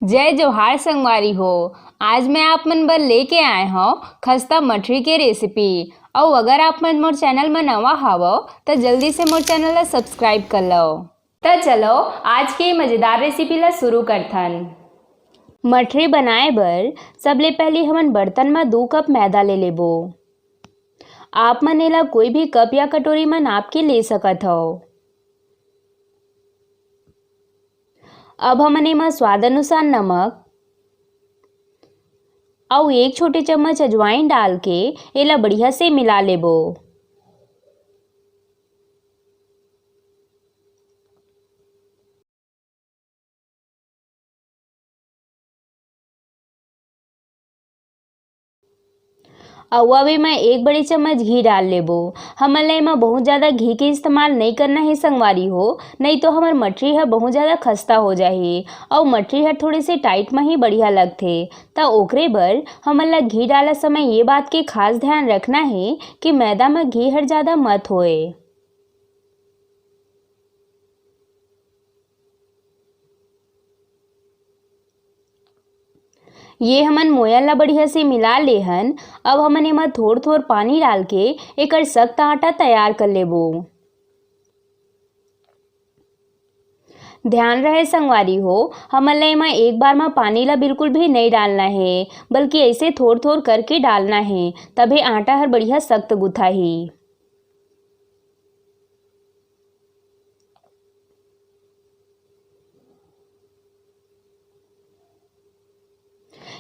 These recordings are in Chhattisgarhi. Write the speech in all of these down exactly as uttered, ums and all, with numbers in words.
जय जोहार संगवारी हो। आज मैं आप मन बर लेके आए हव खस्ता मठरी के रेसिपी। अउ अगर आप मन मोर चैनल म नवा हवव, त जल्दी से मोर चैनल ला सब्सक्राइब कर लव। त चलो, आज के मजेदार रेसिपी ला शुरू करथन। मठरी बनाए बर सबले पहिली हमन बर्तन म दू कप मैदा ले लेबो। आप मन एला कोई भी कप या कटोरी म नाप के ले सकत हव। अब हमन एमा स्वाद अनुसार नमक अउ एक छोटे चम्मच अजवाइन डाल के एला बढ़िया से मिला लेबो। अउ अब एमा एक बड़े चम्मच घी डाल लेबो। हमन ला एमा बहुत ज्यादा घी के इस्तेमाल नइ करना हे संगवारी हो, नइ तो हमर मठरी ह बहुत ज्यादा खस्ता हो जाही अउ मठरी ह थोड़े से टाइट म ही बढ़िया लगथे। त ओकरे बर हमन ला घी डालत समय ये बात के खास ध्यान रखना हे कि मैदा म घी हर ज्यादा मत होए। ये हमन मोयन ला बढ़िया से मिला ले हन। अब हमन एमा थोर-थोर पानी डाल के एकर सख्त आटा तैयार कर लेबो। ध्यान रहे संगवारी हो, हमन ला एमा एक बार म पानी ला बिल्कुल भी नइ डालना हे, बल्कि ऐसे थोर-थोर करके डालना हे, तभे आटा हर बढ़िया सख्त गुथाही।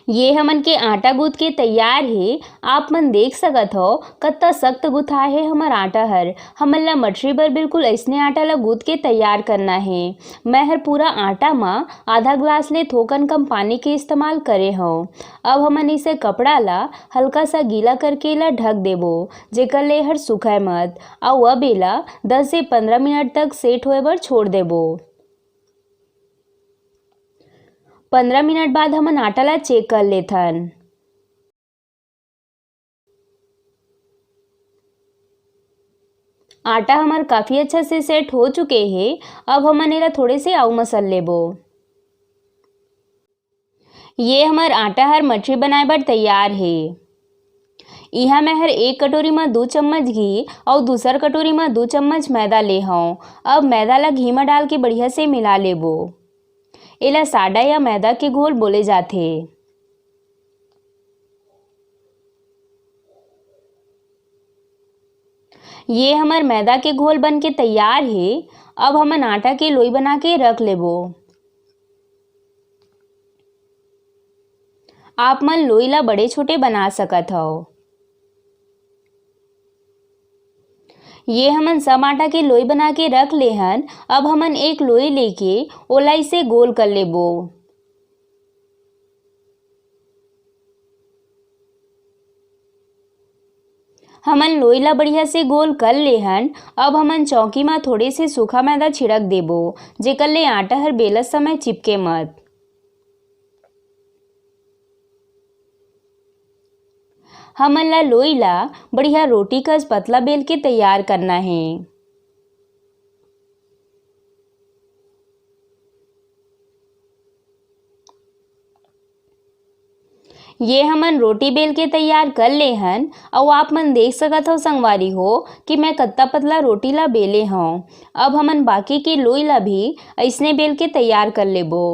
ये हमन के आटा गूंथ के तैयार हे। आप मन देख सकत हव, कत्ता सख्त गुथा हे हमर आटा हर। हमन ला मठरी बर बिल्कुल अइसने आटा ला गूंथ के तैयार करना हे। मैं हर पूरा आटा म आधा ग्लास ले थोकन कम पानी के इस्तेमाल करे हव। अब हमन इसे कपड़ा ला हल्का सा गीला करके एला ढक देबो, जेकर ले हर सूखय मत। अउ अब एला दस से पंद्रह मिनट तक सेट होए बर छोड़ देबो। पंद्रह मिनट बाद हमन आटा ला चेक कर लेथन। आटा हमर काफी अच्छा से सेट हो चुके हे। अब हमन एला थोड़े से अउ मसल लेबो। ये हमर आटा हर मठरी बनाए बर तैयार हे। इहाँ मैं हर एक कटोरी म दू चम्मच घी अउ दूसर कटोरी म दू चम्मच मैदा ले हव। अब मैदा ला घी म डाल के बढ़िया से मिला लेबो। एला साडा या मैदा के घोल बोले जाथे। ये हमर मैदा के घोल बन के तैयार हे। अब हमन आटा के लोई बना के रख लेबो। आप मन लोई ला बड़े छोटे बना सकत हव। ये हमन सब आटा के लोई बना के रख ले हन। अब हमन एक लोई लेके ओला इसे गोल कर लेबो। हमन लोई ला बढ़िया से गोल कर ले हन। अब हमन चौकी म थोड़े से सूखा मैदा छिड़क देबो, जेकर ले आटा हर बेलत समय चिपके मत। हमन ला लोई ला बढ़िया रोटी कस पतला बेल के तैयार करना हे। ये हमन रोटी बेल के तैयार कर ले हन, अउ आप मन देख सकत हव संगवारी हो कि मैं कत्ता पतला रोटी ला बेले हव। अब हमन बाकी के लोई ला भी अइसने बेल के तैयार कर लेबो।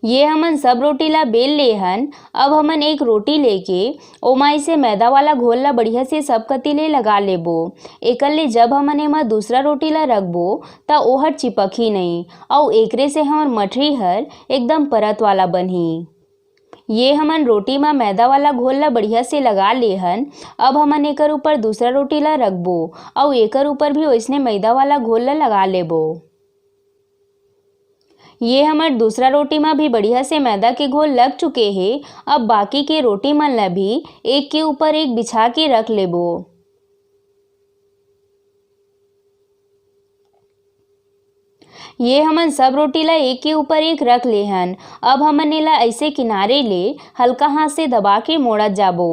ये हमन सब रोटी ला बेल ले हन। अब हमन एक रोटी लेके ओमा इसे मैदा वाला घोल ला बढ़िया से सब कति ले लगा लेबो। एकर ले जब हमन एमा दूसरा रोटी ला रखबो, त ओहर चिपकही नहीं, अउ एकरे से हमर मठरी हर एकदम परत वाला बनही। ये हमन रोटी म मैदा वाला घोल ला बढ़िया से लगा ले हन। अब हमन एकर ऊपर दूसरा रोटी ला रखबो, अउ एकर ऊपर भी ओइसने मैदा वाला घोल ला लगा लेबो। ये हमर दूसरा रोटी म भी बढ़िया से मैदा के घोल लग चुके हे। अब बाकी के रोटी मन ला भी एक के ऊपर एक बिछा के रख लेबो। ये हमन सब रोटी ला एक के ऊपर एक रख ले हन। अब हमन एला ऐसे किनारे ले हल्का हाथ से दबा के मोड़त जाबो।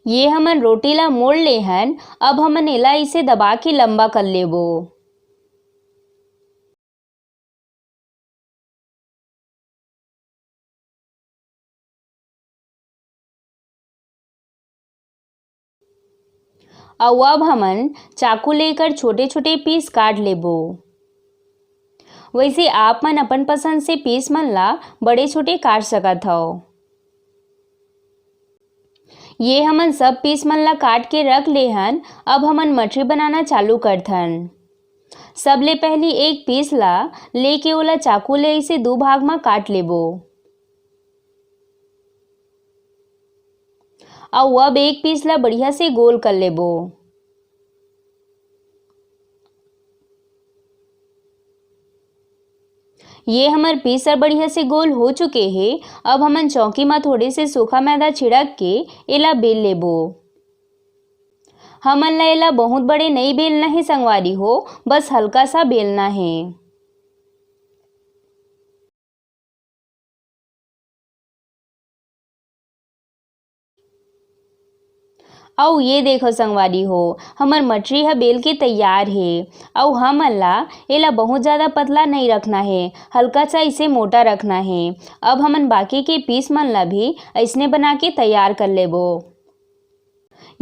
ये हमन रोटी ला मोड़ ले हन। अब हमन एला इसे दबा के लंबा कर लेबो। अउ अब हमन चाकू लेकर छोटे-छोटे पीस काट लेबो। वैसे आप मन अपन पसंद से पीस मन ला बड़े छोटे काट सकत हव। ये हमन सब पीस मन ला काट के रख ले हन। अब हमन मठरी बनाना चालू करथन। सबले पहली एक पीस ला लेके ओला चाकू ले इसे दू भाग म काट लेबो। अउ अब एक पीस ला बढ़िया से गोल कर लेबो। ये हमर पीस ह बढ़िया से गोल हो चुके हे। अब हमन चौकी म थोड़े से सूखा मैदा छिड़क के एला बेल लेबो। हमन ला एला बहुत बड़े नइ बेलना हे संगवारी हो, बस हल्का सा बेलना हे। अउ ये देखो संगवारी हो, हमर मठरी ह बेल के तैयार हे। अउ हमन ला एला बहुत ज़्यादा पतला नइ रखना हे, हल्का सा इसे मोटा रखना हे। अब हमन बाकी के पीस मन ला भी अइसने बना के तैयार कर लेबो।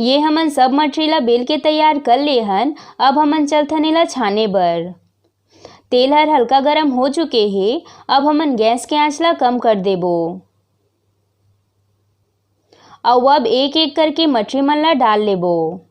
ये हमन सब मठरी ला बेल के तैयार कर ले हन। अब हमन चलथन एला छाने बर। तेल हर हल्का गरम हो चुके हे। अब हमन गैस के आंच ला कम कर देबो। अउ अब एक-एक करके मठरी मन ला डाल लेबो।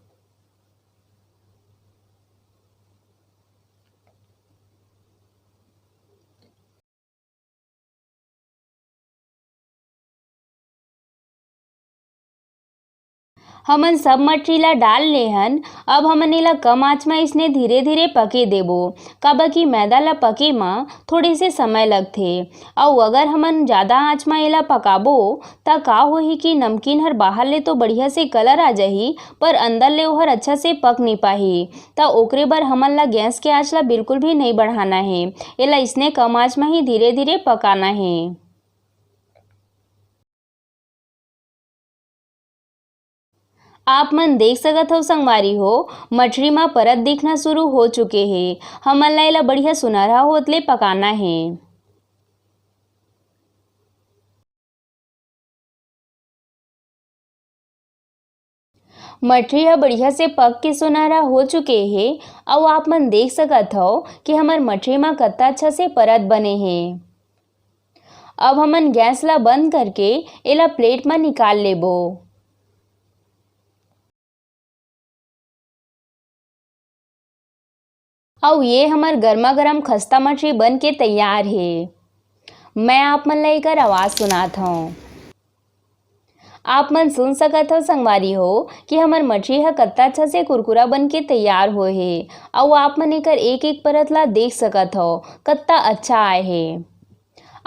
हमन सब मठरी ला डाल ले हन। अब हमन एला कम आंच म इसने धीरे-धीरे पके देबो, काबर कि मैदा ला पके म थोड़े से समय लगथे। अउ अगर हमन जादा आंच म एला पकाबो, त का होही कि नमकीन हर बाहर ले तो बढ़िया से कलर आ जाही, पर अंदर ले ओहर अच्छा से पक नी पाही। त ओकरे बर हमन ला गैस के आंच ला बिल्कुल भी नइ बढ़ाना हे। एला इसने कम आंच म ही धीरे-धीरे पकाना हे। आप मन देख सकत हव संगवारी हो, मठरी म परत दिखना शुरू हो चुके हे। हमन ला एला बढ़िया सुनहरा होत ले पकाना हे। मठरी ह बढ़िया से पक के सुनहरा हो चुके हे, अउ आप मन देख सकत हव कि हमर मठरी म कतका अच्छा से परत बने हे। अब हमन गैस ला बंद करके एला प्लेट म निकाल लेबो। अउ ये हमर गरमा गरम खस्ता मठरी बन के तैयार हे। मैं आप मन ला एकर आवाज सुनात हव। आप मन सुन सकत हव संगवारी हो कि हमर मठरी ह कतका अच्छा से कुरकुरा बन के तैयार होए हे। अउ आप मन एकर एक-एक परत ला देख सकत हव, कतका अच्छा आए हे।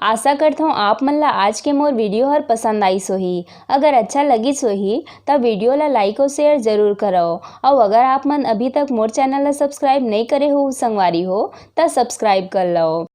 आशा करथव आप मन ला आज के मोर वीडियो हर पसंद आइस होही। अगर अच्छा लगिस होही, त वीडियो ला like अउ share जरूर करव। अउ अगर आप मन अभी तक मोर channel ला subscribe नइ करे हो संगवारी हो, त subscribe कर लव।